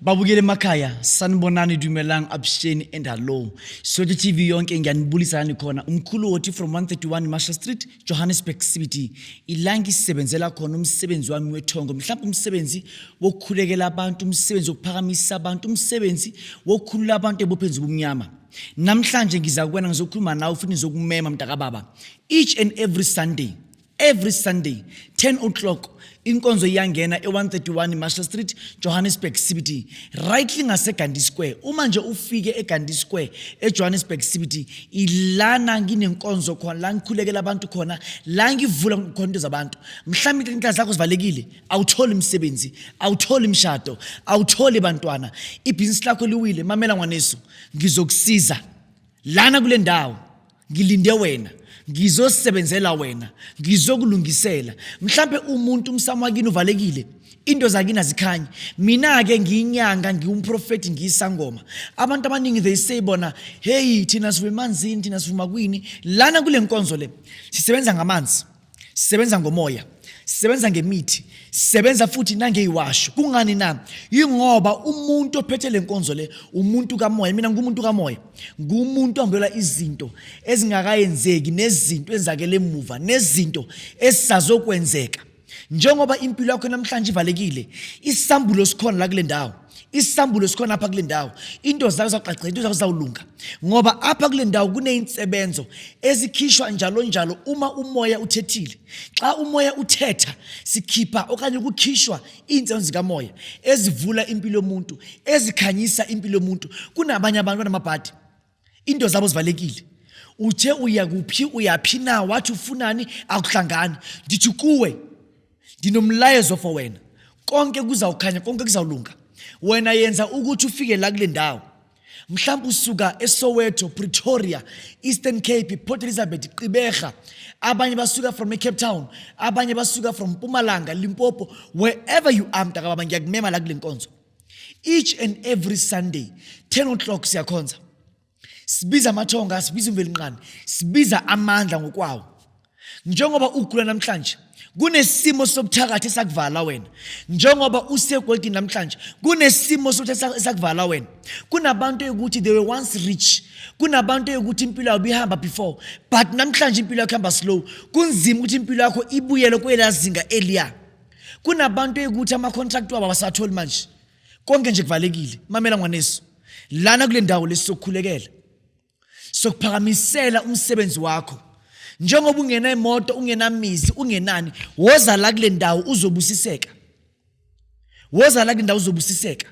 Babukele emakhaya, sanibonani, dumelang, avuxeni and hello. Soweto TV yonke, ngiyanibulisa lani khona. Umkhulu Hoti from 131 Marshall Street, Johannesburg CBD. Ila ngisebenzela khona umsebenzi wami wethongo, mhlawumbe umsebenzi wokukhulekela abantu, umsebenzi wokuphakamisa abantu, umsebenzi wokukhulula abantu ebopheni zobumnyama. Namhlanje ngiza kuwena, ngizokhuluma nawe futhi ngizokumema, mntakababa. Each and every Sunday, every Sunday 10 o'clock, inkonzo iyangena e-131 Marshall Street, Johannesburg CBD, rightly ngaseGandhi Square. Uma nje ufike eGandhi Square eJohannesburg CBD, ilana nginenkonzo khona, la ngikhulekela abantu khona, la ngivula khona into zabantu. Mhlawumbe inhlanhla zakho zivalekile, awutholi umsebenzi, awutholi imishado, awutholi bantwana, ibhizinisi lakho liwile. Mamela ngwanesu, ngizokusiza lana kule ndawo. Ngilinde wena, ngizosebenzela wena, ngizokulungisela. Mhlambe umuntu umsamo wakini uvalekile, into zakini azikhanyi. Mina-ke ngiyinyanga, ngiwumprofethi, ngiyisangoma. Abantu abaningi, they say bona, "Hey, thina sivume emanzini, thina sivuma kwini." Lana kule nkonzo le sisebenza ngamanzi, sisebenza ngomoya, sisebenza ngemithi, sisebenza futhi nangeyiwasho. Kungani na? Yingoba umuntu ophethe le nkonzo le umuntu kamoya. Mina ngumuntu kamoya, ngumuntu ohambelwa izinto ezingakayenzeki nezinto ezakele emuva nezinto esisazokwenzeka. Njengoba impilo yakho namhlanje ivalekile, isambulo sikhona la kule ndawo, isambulo sikhona apha kule ndawo. Into zakho zawuqaqeka, into zakho zawulunga, ngoba apha kule ndawo kuney'nsebenzo ezikhishwa njalo njalo uma umoya uthethile. Xa umoya uthetha, sikhipha okanye kukhishwa iy'nsebenzo zikamoya ezivula impilo yomuntu, ezikhanyisa impilo yomuntu. Kunabanye abantu banamabhadi, into zabo zivalekile. Uthe uya kuphi, uyaphi na, wathi ufunani, akuhlangani. Ndithi kuwe, ndinomlayezo for wena. Konke kuzawukhanya, konke kuzawulunga. Wena yenza ukuthi ufike la kule ndawo. Mhlawumbe usuka eSoweto, Pretoria, Eastern Cape, Port Elizabeth, Gqeberha, abanye basuka from eCape Town, abanye basuka from Mpumalanga, Limpopo, wherever you are, mntakababa, ngiyakumema la kule nkonzo. Each and every Sunday 10 o'clock siyakhonza, sibiza amathonga, sibiza uMvelinqane, sibiza amandla ngokwawo. Njengoba ugula namhlanje, kunesimo sobuthakathi esakuvala wena. Njengoba usegoldini namhlanje, kunesimo sokuthi esakuvala wena. Kunabantu ekuthi they were once rich, kunabantu ekuthi impilo yabo ihamba before, but namhlanje impilo yakho ihamba slow, kunzima ukuthi impilo yakho ibuyele kwela zinga eliya. Kunabantu ekuthi ama-contract wabo abasatholi manje, konke nje kuvalekile. Mamela ngwanesu, lana kule ndawo lesizokukhulekela, sokuphakamisela umsebenzi wakho. Njengoba ungena imoto, ungenamizi, ungenani, woza la kule ndawo, uzobusiseka. Woza la kule ndawo, uzobusiseka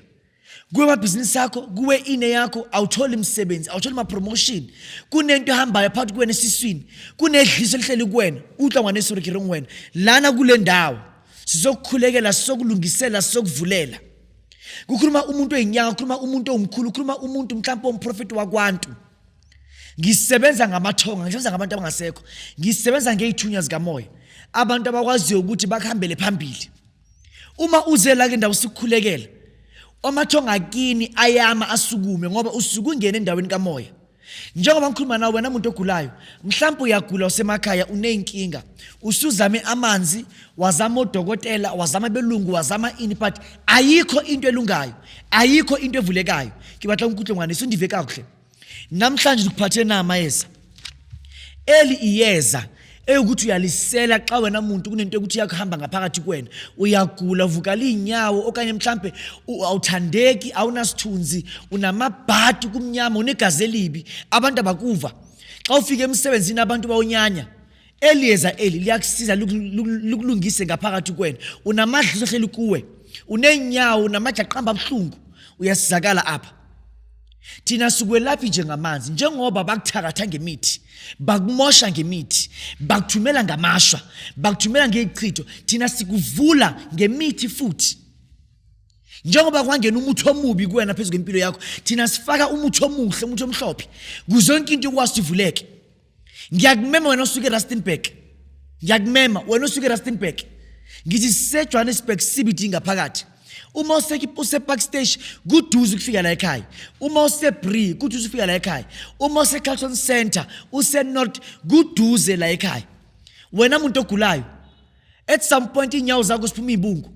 kuwe amabhizinisi akho, kuwe ine yakho. Awutholi imisebenzi, awutholi ma-promotion, kunento ehambayo phakathi kuwena esiswini, kunedliso elihleli kuwena. Utlwa ngwanesu, re wena lana kule ndawo sizokukhulekela, sizokulungisela, sizokuvulela. Kukhuluma umuntu oyinyanga, kukhuluma umuntu owumkhulu, kukhuluma umuntu mhlawumbe omprofeti wakwantu. Ngisebenza ngamathonga, ngisebenza ngabantu abangasekho, ngisebenza ngey'thunya zikamoya, abantu abakwaziyo ukuthi bakuhambele phambili. Uma uze la ke ndawo sikukhulekela, amathonga akini ayama asukume, ngoba usuke ungene endaweni kamoya. Njengoba ngikhuluma nawe wena muntu ogulayo, mhlawumbe uyagula, usemakhaya, uney'nkinga, usuzame amanzi, wazama odokotela, wazama belungu, wazama ini, but ayikho into elungayo, ayikho into evulekayo. Ke batla nkutlwe ngwaneso, undive kakuhle. Namhlanje ndikuphathe na amayeza. Eli iyeza eyukuthi uyalisela xa wena muntu kunento yokuthi iyakuhamba ngaphakathi kuwena, uyagula, uvukala iy'nyawo, okanye mhlampe awuthandeki, awunasithunzi, unamabhadi, kumnyama, unegazi elibi, abantu abakuva. Xa ufika emsebenzini abantu bawunyanya. Eliyeza eli liyakusiza, likulungise ngaphakathi kuwena. Unamadliso ahleli kuwe, uney'nyawo, unamajaqamba abuhlungu, uyasizakala apha. Thina sikwelaphi njengamanzi. Njengoba bakuthakatha ngemithi, bakumosha ngemithi, bakuthumela ngamashwa, bakuthumela ngey'chitho, thina sikuvula ngemithi futhi. Njengoba kwangena umuthi omubi kuwena phezu kwempilo yakho, thina sifaka umuthi omuhle, umuthi omhlophe, kuze yonke into ikwazi ivuleke. Ngiyakumema wena osuke eRustenburg, ngiyakumema wena osuke eRustenburg. Ngithi siseJohannesburg CBD ngaphakathi. Uma use-Park Station, kuduze ukufika la ekhaya. Uma use-Bree, kuduze ukufika la ekhaya. Uma use-Carlton Center, use-North, kuduze la ekhaya. Wena muntu ogulayo, at some point iy'nyawo zakho ziphuma iy'bungu.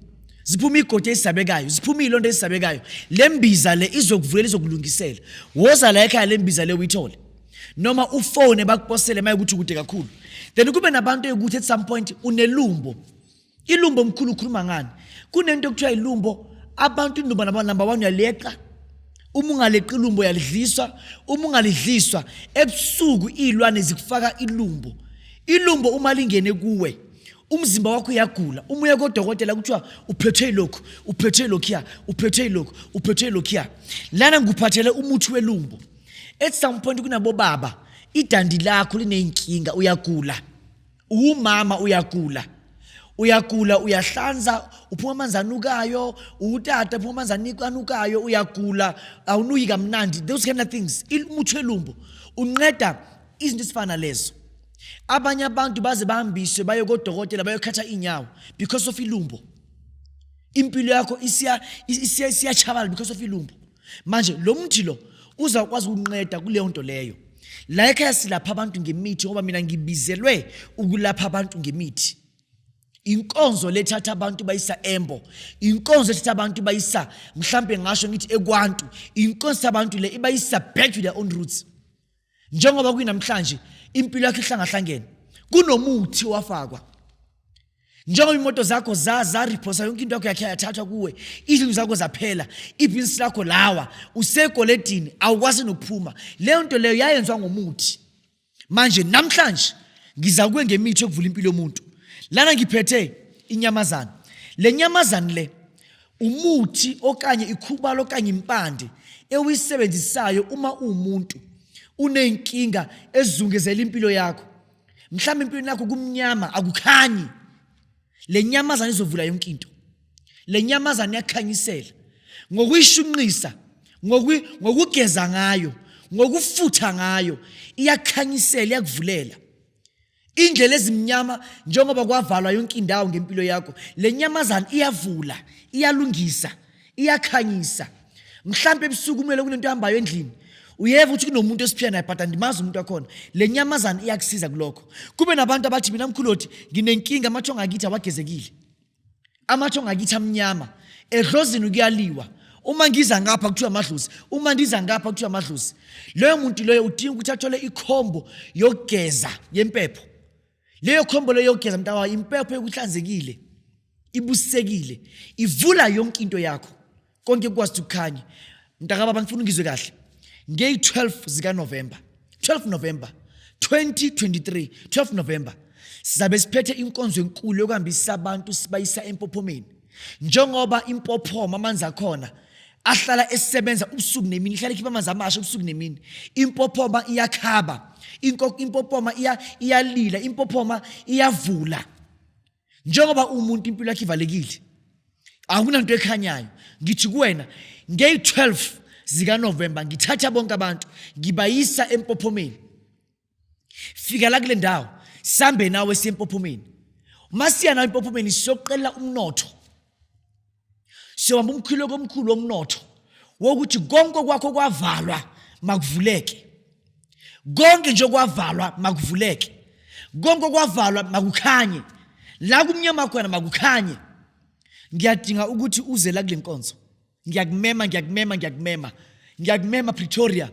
Ziphuma igodi esabekayo, ziphuma ilonto esabekayo. Le mbiza le izokuvulela, izokulungisela. Woza la ekhaya, le mbiza le uyithole. Noma ufone bakuposele maye ukuthi kude kakhulu. Then kube nabantu ekuthi at some point unelumbo. Ilumbo, mkhulu, ukhuluma ngani? Kunento ekuthiwa ilumbo. Abantu ilumbo number 1 uyaleqa. Uma ungaleqi ilumbo uyalidliswa, uma ungalidliswa ebusuku izilwane zikufaka ilumbo. Ilumbo uma lingene kuwe, umzimba wakho uyagula. Uma uya kodokotela kuthiwa uphethwe yilokhu, uphethwe yilokhuya, uphethwe yilokhu, uphethwe yilokhuya. Lana ngikuphathele umuthi welumbo. At some point kunabobaba, idandi lakho lineyinkinga, uyagula. Umama uyagula, uyagula, uyahlanza, uphuma amanzi anukayo. Utata uphuma amanzi anukayo, uyagula, awunuki kamnandi, those kind of things. Umuthi welumbo unqeda izinto ezifana nalezo. Abanye abantu baze bahambiswe baye kodokotela bayokhatha inyawo because of ilumbo. Impilo yakho isiya isiya isiyachabala because of ilumbo. Manje lo muthi lo uzawukwazi ukunqeda kuleyo nto leyo. La ekhaya silapha abantu ngemithi ngoba mina ngibizelwe ukulapha abantu ngemithi. Inkonzo lethatha abantu bayisa embo, inkonzo ethatha abantu bayisa, mhlambe ngasho ngithi ekwantu, inkonzo abantu le ibayisa back to their own roots. Njengoba kuyinamhlanje impilo yakho ihlangahlangene, kunomuthi owafakwa. Njengoba imoto zakho zariphosa, yonke into yakho yakhe yathathwa kuwe, izindlu zakho zaphela, ibhizinisi lakho lawa, usekoletini, awukwazi nokuphuma, leyo nto leyo yayenziwa ngomuthi. Manje namhlanje ngiza kuwe ngemithi yokuvula impilo yomuntu. Lana ngiphethe inyamazana. Le nyamazane le umuthi okanye ikhubalo okanye impande ewuyisebenzisayo uma uwumuntu uney'nkinga ezizungezela impilo yakho. Mhlawumbe empilweni yakho kumnyama, akukhanyi. Le nyamazane izovula yonke into. Le nyamazane iyakhanyisela ngokuyishunqisa, ngokugeza ngayo, ngokufutha ngayo, iyakhanyisela, iyakuvulela indlela ezimnyama. Njengoba kwavalwa yonke indawo ngempilo yakho, le nyamazane iyavula, iyalungisa, iyakhanyisa. Mhlampe ebusuku kumele kunento ehambayo endlini, uyeva ukuthi kunomuntu esiphila naye but andimazi umuntu wakhona, le nyamazane iyakusiza kulokho. Kube nabantu abathi, "Mina mkhuloti nginenkinga, amathongo akithi awagezekile, amathongo akithi amnyama, edlozini kuyaliwa, uma ngiza ngapha kuthiwa amadlozi, uma ndiza ngapha kuthiwa amadlozi." Loyo muntu loyo udinga ukuthi athole ikhombo yokugeza yempepho. Leyo khombo leyo yokugeza, mntawa, impepho yokuhlanzekile, ibusisekile, ivula yonke into yakho, konke kukwazi ukuthi kukhanye. Mntakababa, ngifuna ungizwe kahle. Ngeyi-12 zikaNovemba, 12 November 2023, 12 November, sizabe siphethe inkonzo enkulu yokuhambisa abantu sibayisa empophomeni. Njengoba impophoma amanzi akhona ahlala esebenza ubusuku nemini, ihlala ikhipha amanzi amasha ubusuku nemini, impophoma iyakhaba, impophoma iyalila, impophoma iyavula. Njengoba umuntu impilo yakhe ivalekile, akunanto ekhanyayo, ngithi kuwena ngeyi-12 zikaNovemba ngithatha bonke abantu ngibayisa empophomeni. Fika la kule ndawo, sambe nawe siye empophomeni. Masiya nawe empophomeni siyoqela umnotho, siyobamba umkhuleko omkhulu womnotho wokuthi konke kwakho kwavalwa makuvuleke, konke nje kwavalwa makuvuleke, konke kwavalwa makukhanye, la kumnyama khona makukhanye. Ngiyadinga ukuthi uze la kule nkonzo. Ngiyakumema, ngiyakumema, ngiyakumema, ngiyakumema Pretoria,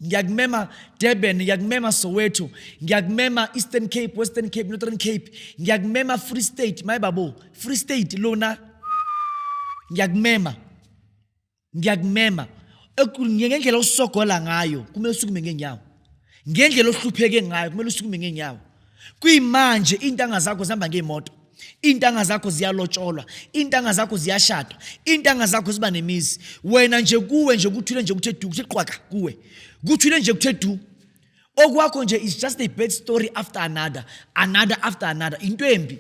ngiyakumema Durban, ngiyakumema Soweto, ngiyakumema Eastern Cape, Western Cape, Northern Cape, ngiyakumema Free State, my babo, Free State lona, ngiyakumema, ngiyakumema. Ngendlela osogola ngayo kumele usukume ngeenyawo, ngendlela ohlupheke ngayo kumele usukume ngeenyawo. Kuyimanje iy'ntanga zakho zihamba ngey'moto, iy'ntanga zakho ziyalotsholwa, iy'ntanga zakho ziyashadwa, iy'ntanga zakho ziba nemizi, wena nje kuwe nje kuthule nje kuthe du, kuthe qwaka kuwe, kuthule nje kuthe du. Okwakho nje is just a bad story after another, another after another, into embi.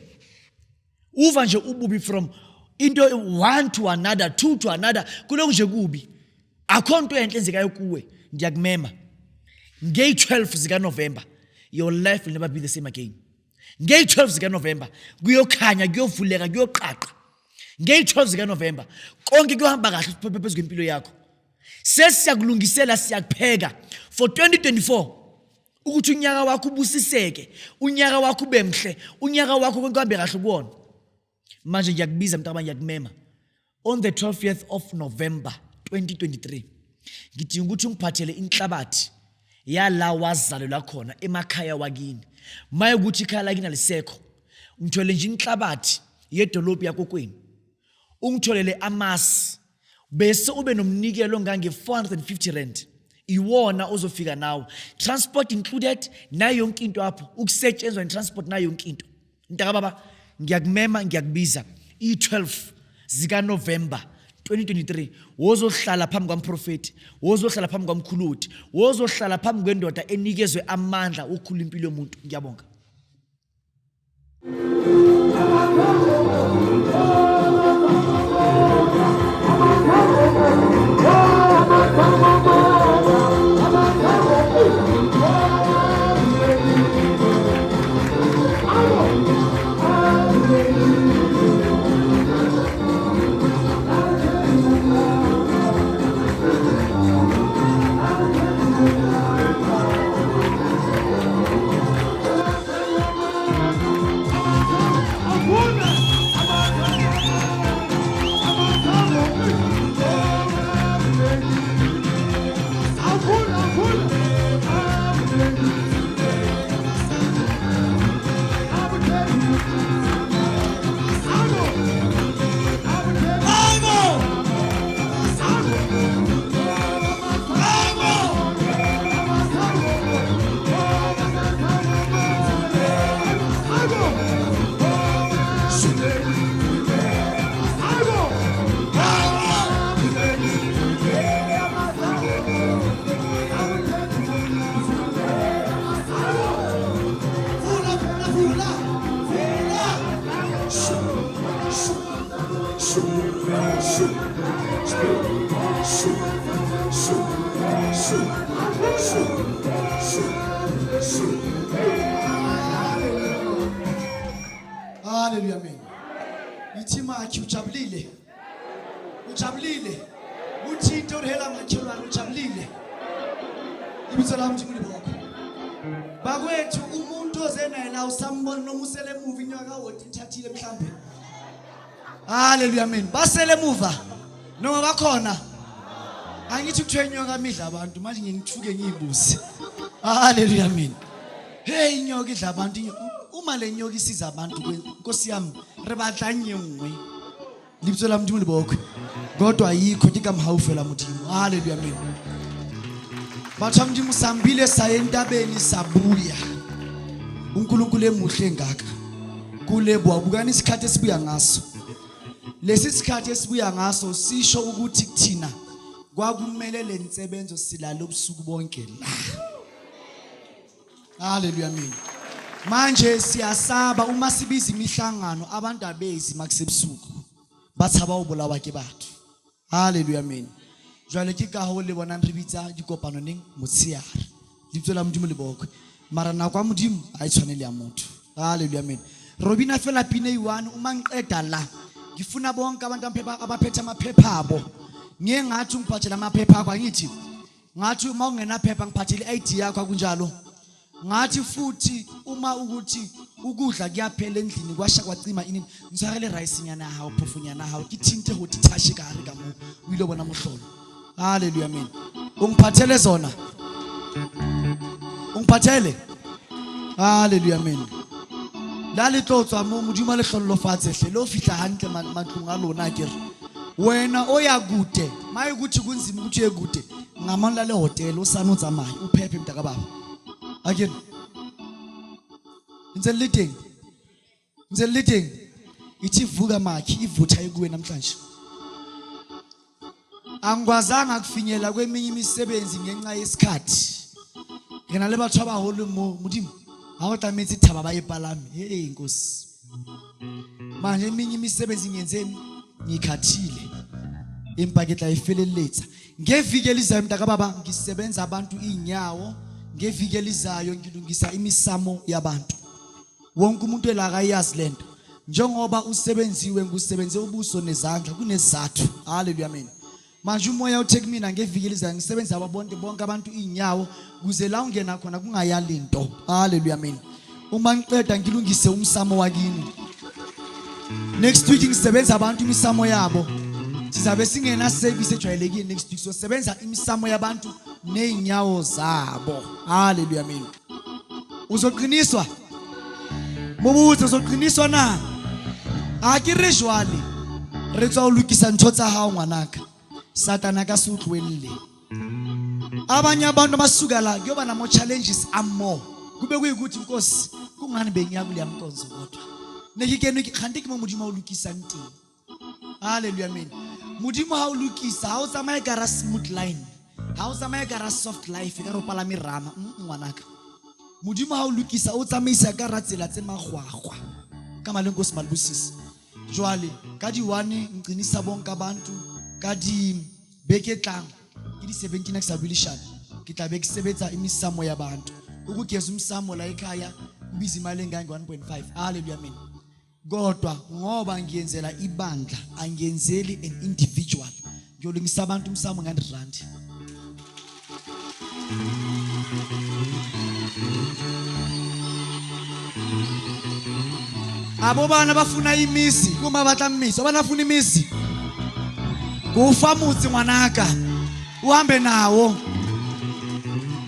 Uva nje ububi from into one to another, two to another, kulokhu nje kubi, akho nto enhle enzekayo kuwe. Ngiyakumema ngeyi-12 zikaNovemba, your life will never be the same again. Ngeyi-12 zikaNovemba kuyokhanya, kuyovuleka, kuyoqaqa. Ngeyi-12 zikaNovemba konke kuyohamba kahle phezu kwempilo yakho. Sesiyakulungisela, siyakupheka for 2024 ukuthi unyaka wakho ubusiseke, unyaka wakho ube mhle, unyaka wakho konke kuhambe kahle kuwona. Manje ngiyakubiza mntakababa, ngiyakumema on the 12th of November 2023. Ngidinga ukuthi ungiphathele inhlabathi yala wazalelwa khona emakhaya wakini. Maye ukuthi ikhaya lakini alisekho, ngithwele nje inhlabathi yedolobhu yakokwenu, ungitholele amasi, bese ube nomnikelo ongange-450 rand. Iwona ozofika nawo, transport included, nayo yonke into apho ukusetshenzwa ne-transport nayo yonke into. Mntakababa, ngiyakumema, ngiyakubiza i-12 zikaNovember 2023. Wozohlala phambi kwamprofeti, wozohlala phambi kwamkhuludi, wozohlala phambi kwendoda enikezwe amandla okukhulula impilo yomuntu. Ngiyabonga. Haleluya, amen. Ithi makhi ujabulile. Ujabulile. Uthinte urhela makhelwane ujabulile. Ibitso la Modimo le bokwe. Bakwethu umuntu oze naye la usambona noma usele emuva inyaka wodi ithathile mhlambe. Haleluya, amen. Basele emuva noma bakhona. Angithi kuthiwa inyoka midla abantu manje ngingithuke ngiyibuze. Haleluya, amen. Hey, inyoka idla abantu. Uma le nyoka isiza abantu, Nkosi yami, re batla nngwe. Lebitso la Modimo le bokwe. Kodwa ayikho ke ka mohau fela Modimo. Haleluya, amen. Batho ba Modimo sambile saye entabeni sabuya. uNkulunkulu emuhle ngaka. Kulebo bukani isikhathi esibuya ngaso. Lesi sikhathi esibuya ngaso sisho ukuthi kuthina kwakumele le nsebenzo silale ubusuku bonke la. Haleluya, amen. Manje siyasaba uma sibiza imihlangano abantu abezi makusebusuku. Batshaba ho bolawa ke batho. Haleluya, amen. Jwale ke ka hoo le bonang re bitsa dikopano neng motsheare. Lebitso la Modimo le bokwe. Mara nako ya Modimo ha e tshwane le ya motho. Haleluya, amen. Robina fela pina eyi-one uma ngiqeda la. Ngifuna bonke abantu abaphethe amaphepha abo. Ngiye ngathi ungiphathele amaphepha akho angithi. Ngathi uma ungenaphepha ngiphathele i-ID yakho akunjalo. Ngathi futhi uma ukuthi ukudla kuyaphela endlini kwasha kwacima ini ntshwarele rice nyana ya hao phofo nyana hao ke thinte ho dithashe ka hare ka moo o ile bona mohlolo. Haleluya, amen. Ungiphathele zona. Ungiphathele. Haleluya, amen. La le tlo tswa mo Modimo a le hlollofatse hle le o fihla hantle matlong a lona ke re. Wena o ya kude, maye ukuthi kunzima ukuthi uye kude. Ngamani la le hotel usana o tsamaye uphephe mntaka baba. Akere. Ntse le teng. Ntse le teng. Ithi vuka makhi ivutha ekuwe namhlanje. Angikwazanga kufinyela kweminye imisebenzi ngenxa yesikhathi. Re na le batho ba baholo mo Modimo. Ha o tlametse thaba ba e palame. Hey Nkosi. Manje eminye imisebenzi ngiyenzeni? Ngikhathile. Empa ke tla e feleletsa. Ngeviki elizayo mntakababa ngisebenza abantu inyawo. Ngeviki elizayo ngilungisa imisamo yabantu. Wonke umuntu elakayazi lento. Njengoba usebenziwe ngusebenze ubuso nezandla kunesizathu. Haleluya, amen. Manje umoya uthe kumina ngeviki elizayo ngisebenza bonke bonke abantu inyawo kuze la ungena khona kungayali into. Haleluya, amen. Uma ngiqeda ngilungise umsamo wakini. Next week ngisebenza abantu imisamo yabo. Sizabe singena service ejwayelekile next week. Sosebenza imisamo yabantu nezinyawo zabo. Hallelujah, amen. Uzoqiniswa? Mubuze, uzoqiniswa na? A ke re jwale re tswa o lokisa ntho tsa hao ngwanaka. Satana ka se utlwelle. Abanye abantu abasuka la kuyoba nama challenges amore. Kube kuyikuthi Nkosi kungani bengiya kuleya nkonzo kodwa. Ne ke kenwe ke kgante ke mo Modimo a o lokisang teng. Hallelujah, amen. Modimo ha o lokisa, ha o tsamaye ka ra smooth line. Ha o tsamaye ka ra soft life, ka ro palame rama, ngwanaka. Modimo ha o lokisa, o tsamaisa ka ra tsela tse magwagwa. Ka maleng Nkosi malibusise. Jwale ka di 1 nqinisa bonke abantu, ka di beke tlang ke di 17 ke sa bue leshano, ke tla be ke sebetsa imisamo yabantu. Ukugeza umsamo la ekhaya kubiza imali engange 1.5. Hallelujah, amen. Kodwa ngoba ngiyenzela ibandla, angiyenzeli an individual. Ngiyolungisa abantu umsamo nge-100 rand. Abo bana bafuna imizi, kuma batla mmiso, abana bafuna imizi. Kufa mutsi ngwanaka, uhambe nawo.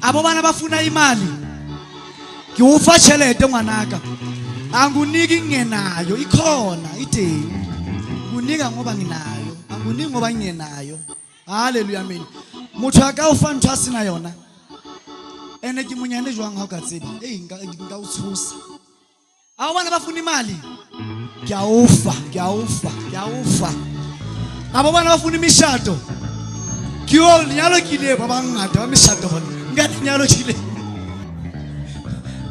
Abo bana bafuna imali, ke o fa tšhelete ngwanaka. Anguniki ngingenayo, ikhona iteng. Kunika ngoba nginayo, anguniki ngoba ngingenayo. Hallelujah, amen. Motho a ka o fa ntho a sena yona. Ene ke monyane jwang ha o ka tseba? Ei, nka o tshosa. A bana ba funa imali? Ke a o fa, ke a o fa, ke a o fa. Abo bana ba funa imishado? Ke o lenyalo ke ile ba bangata ba mishado bona. Nka lenyalo ke ile.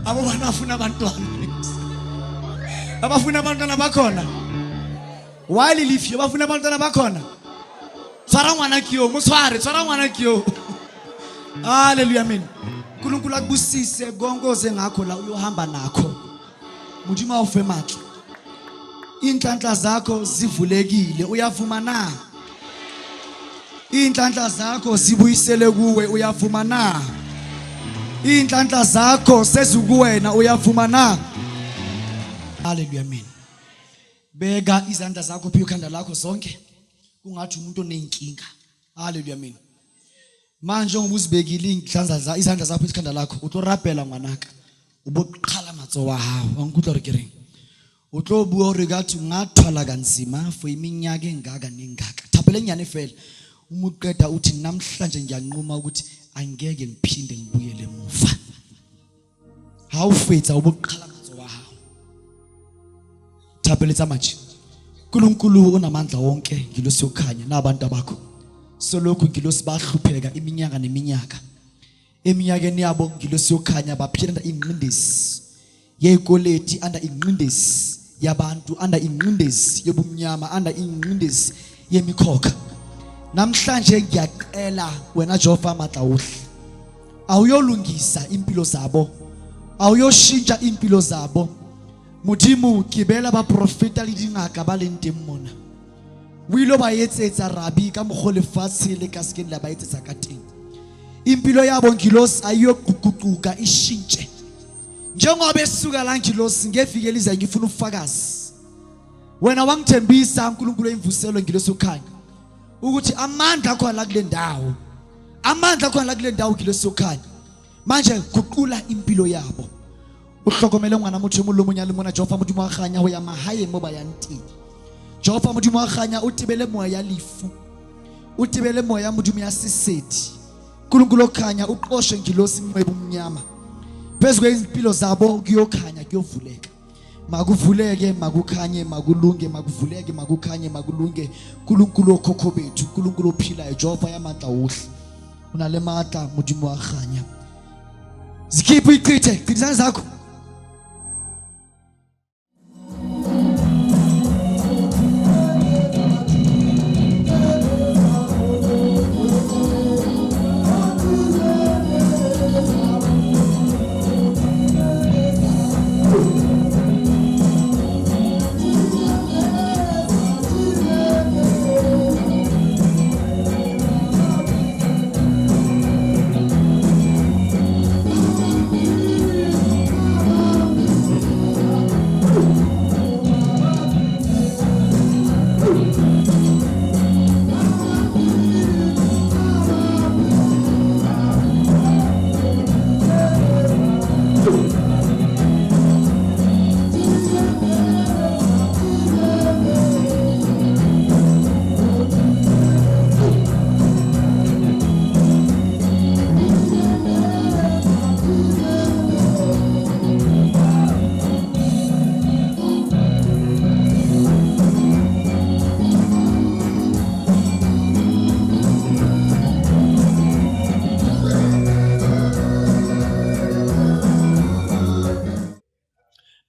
Abo bana ba funa abantwana. Abafuna abantwana bakhona. Why lelifio bafuna abantwana bakhona? Tshwara ngwana ke yo, mo tshware, tshwara ngwana ke yo. Hallelujah, amen. uNkulunkulu akubusise konke oze ngakho la uyohamba nakho. Modimo a o fe matla. Inhlanhla zakho zivulekile, uyavuma na? Inhlanhla zakho zibuyisele kuwe, uyavuma na? Inhlanhla zakho sezikuwena, uyavuma na? Hallelujah, amen. Beka izandla zakho phi ikhanda lakho zonke kungathi umuntu onenkinga. Hallelujah, amen. Manje ngoba uzibekile izandla izandla zakho ikhanda lakho o tlo rapela ngwanaka. O bo qhala matsoho a hao. Wa nkutlwa re ke reng? O tlo bua hore ka thi ngathwala kanzima for iminyaka engaka nengaka. Thapelo enyane fela. Uma uqeda uthi namhlanje ngiyanquma ukuthi angeke ngiphinde ngibuyele emuva. Ha o fetsa o bo qhala matsoho a hao. Thapelo tsa manje. uNkulunkulu onamandla wonke ngilosi yokukhanya nabantu abakho. Solokhu ngilosi bahlupheka iminyaka neminyaka. Eminyakeni yabo ngilosi yokukhanya baphila ingqindezi yezikweleti, anda ingqindezi yabantu, anda ingqindezi yobumnyama, anda ingqindezi yemikhokha. Namhlanje ngiyacela wena Jehova matla wohle, awuyolungisa impilo zabo, awuyoshintsha impilo zabo. Modimo ke beela baprofeta le dingaka ba leng teng mona. O ile ba etsetsa rabi ka mokgwa lefatshe le ka sekeng la ba etsetsa ka teng. Impilo yabo ngilosi ayiyoguquka ishintshe. Njengoba esuka la ngilosi ngeviki elizayo ngifuna ubufakazi. Wena wangithembisa uNkulunkulu emvuselo ngilosi ukhanya ukuthi amandla akhona la kule ndawo, amandla akhona la kule ndawo ngilosi ukhanya. Manje guqula impilo yabo. Uhlokomele ngwana motho e mong le mong ya le mona. Jehova Modimo wa kganya ho ya mahaeng mo ba yang teng. Jehova Modimo wa kganya o tebele moya ya lefu, o tebele moya Modimo ya sesedi. uNkulunkulu okhanya uqoshe ngilosi imimoya ebumnyama phezu kwezimpilo zabo. Kuyokhanya, kuyovuleka, makuvuleke, makukhanye, makulunge, makuvuleke, makukhanye, makulunge. uNkulunkulu okhokho bethu, uNkulunkulu ophilayo, Jehova yamandla wohle, unale matla Modimo wa kganya. Zikhiphe uyichithe, gcina izandla zakho.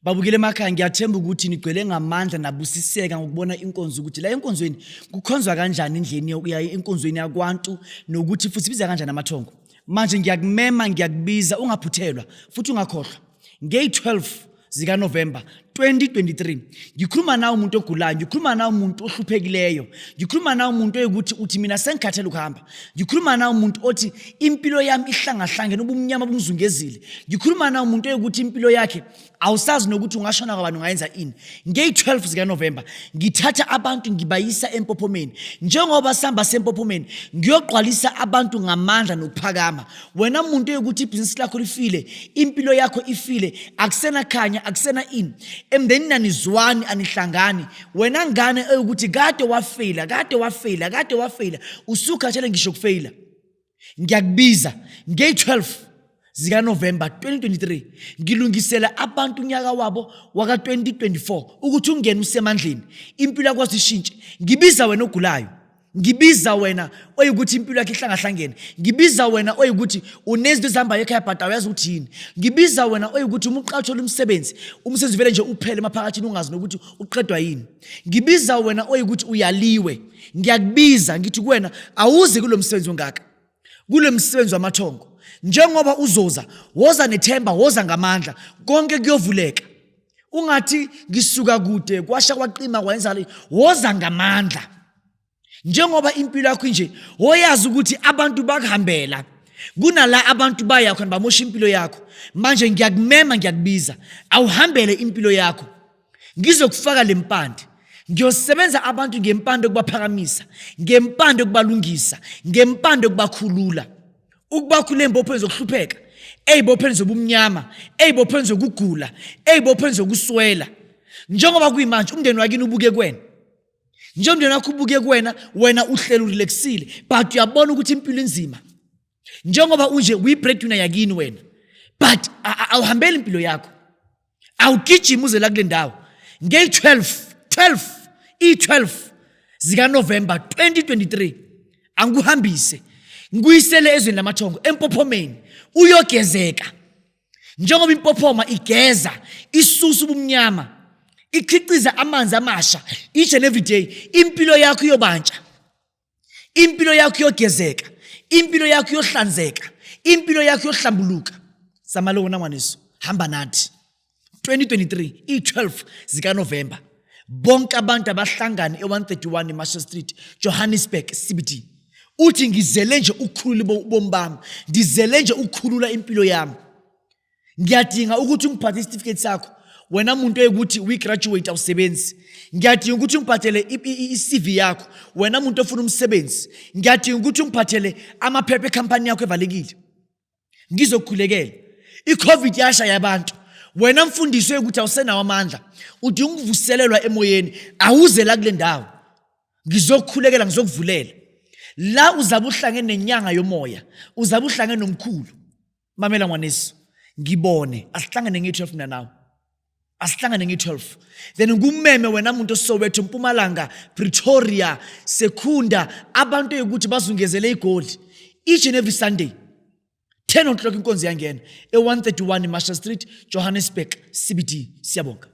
Babukele emakhaya, ngiyathemba ukuthi nigcwele ngamandla nabusiseka ngokubona inkonzo, ukuthi la enkonzweni kukhonzwa kanjani endleleni yokuya enkonzweni yakwantu, nokuthi futhi biza kanjani amathongo. Manje ngiyakumema, ngiyakubiza, ungaphuthelwa futhi ungakhohlwa. Ngeyi-12 zikaNovemba 2023, ngikhuluma nawe umuntu ogulayo, ngikhuluma nawe umuntu ohluphekileyo, ngikhuluma nawe umuntu oyikuthi uthi mina sengikhathele ukuhamba, ngikhuluma nawe umuntu othi impilo yami ihlangahlangene, ubumnyama bungizungezile, ngikhuluma nawe umuntu oyikuthi impilo yakhe awusazi nokuthi ungashona kwabani, ungayenza ini. Ngeyi-12 zikaNovemba ngithatha abantu ngibayisa empophomeni. Njengoba sihamba sempophomeni, ngiyogqwalisa abantu ngamandla nokuphakama. Wena muntu eyukuthi ibhizinisi lakho lifile, impilo yakho ifile, akusena khanya, akusena ini emndenini, anizwani, anihlangani. Wena ngane eyukuthi kade wafeyila, kade wafeyila, kade wafeyila, usukhathele ngisho kufeyila, ngiyakubiza ngeyi-12 zikaNovemba 2023. Ngilungisela abantu unyaka wabo waka-2024 ukuthi ungene usemandleni, impilo yakwazi ishintshe. Ngibiza wena ogulayo, ngibiza wena oyikuthi impilo yakhe ihlangahlangene, ngibiza wena oyikuthi unezinto ezihambayo ekhaya but awuyazi ukuthi yini, ngibiza wena oyikuthi uma uqathola umsebenzi, umsebenzi vele nje uphele emaphakathini, ungazi nokuthi uqedwa yini, ngibiza wena oyikuthi uyaliwe. Ngiyakubiza, ngithi kuwena awuze kulo msebenzi ongaka, kulo msebenzi wamathongo. Njengoba uzoza, woza nethemba, woza ngamandla, konke kuyovuleka. Ungathi ngisuka kude, kwasha kwaqima, kwayenza le. Woza ngamandla. Njengoba impilo yakho nje, woyazi ukuthi abantu bakuhambela kunala abantu baya khona, bamosha impilo yakho. Manje ngiyakumema, ngiyakubiza, awuhambele impilo yakho. Ngizokufaka lempande, ngiyosebenza abantu ngempande yokubaphakamisa, ngempande yokubalungisa, ngempande yokubakhulula, ukubakhulula ey'mbophweni zokuhlupheka, ey'bophweni zobumnyama, ey'bophweni zokugula, ey'bophweni zokuswela. Njengoba kuyimanje umndeni wakini ubuke kuwena, njengomndeni wakho ubuke kuwena, wena uhleli urelaxile but uyabona ukuthi impilo inzima. Njengoba unje uyi-breadwinner yakini wena, but awuhambeli impilo yakho, awugijimi uze la kule ndawo ngeyi-12 12 i-12 zikaNovemba 2023. Angikuhambise ngikuyisele ezweni lamathongo, empophomeni, uyogezeka. Njengoba impophoma igeza, isusa ubumnyama, ikhiqiza amanzi amasha each and every day, impilo yakho iyobantsha, impilo yakho iyogezeka, impilo yakho iyohlanzeka, impilo yakho iyohlambuluka. Samalona ngwanesu, hamba nathi 2023 i-12 zikaNovemba. Bonke abantu abahlangane e-131 Marshall Street, Johannesburg CBD. Uthi ngizele nje ukukhulula ubomi bami, ndizele nje ukukhulula impilo yami. Ngiyadinga ukuthi ungiphathe isitifiketi sakho, wena muntu eyikuthi uyi-graduate awusebenzi. Ngiyadinga ukuthi ungiphathele i-CV yakho, wena muntu ofuna umsebenzi. Ngiyadinga ukuthi ungiphathele amaphepha ekhampani yakho evalekile, ngizokukhulekela. I-COVID yashaya abantu. Wena mfundiswe ukuthi awusenawo amandla, udinga ukuvuselelwa emoyeni, awuze la kule ndawo, ngizokukhulekela, ngizokuvulela la. Uzabe uhlangene nenyanga yomoya, uzabe uhlangene nomkhulu. Mamela ngwanesu, ngibone, asihlangane nge-12 mina nawe, asihlangane nge-12. Then ngumeme wena muntu oSoweto, Mpumalanga, Pretoria, Secunda, abantu eyukuthi bazungezele iGoli. Each and every Sunday 10 o'clock inkonzo yangena e-131 Marshall Street, Johannesburg CBD. Siyabonga.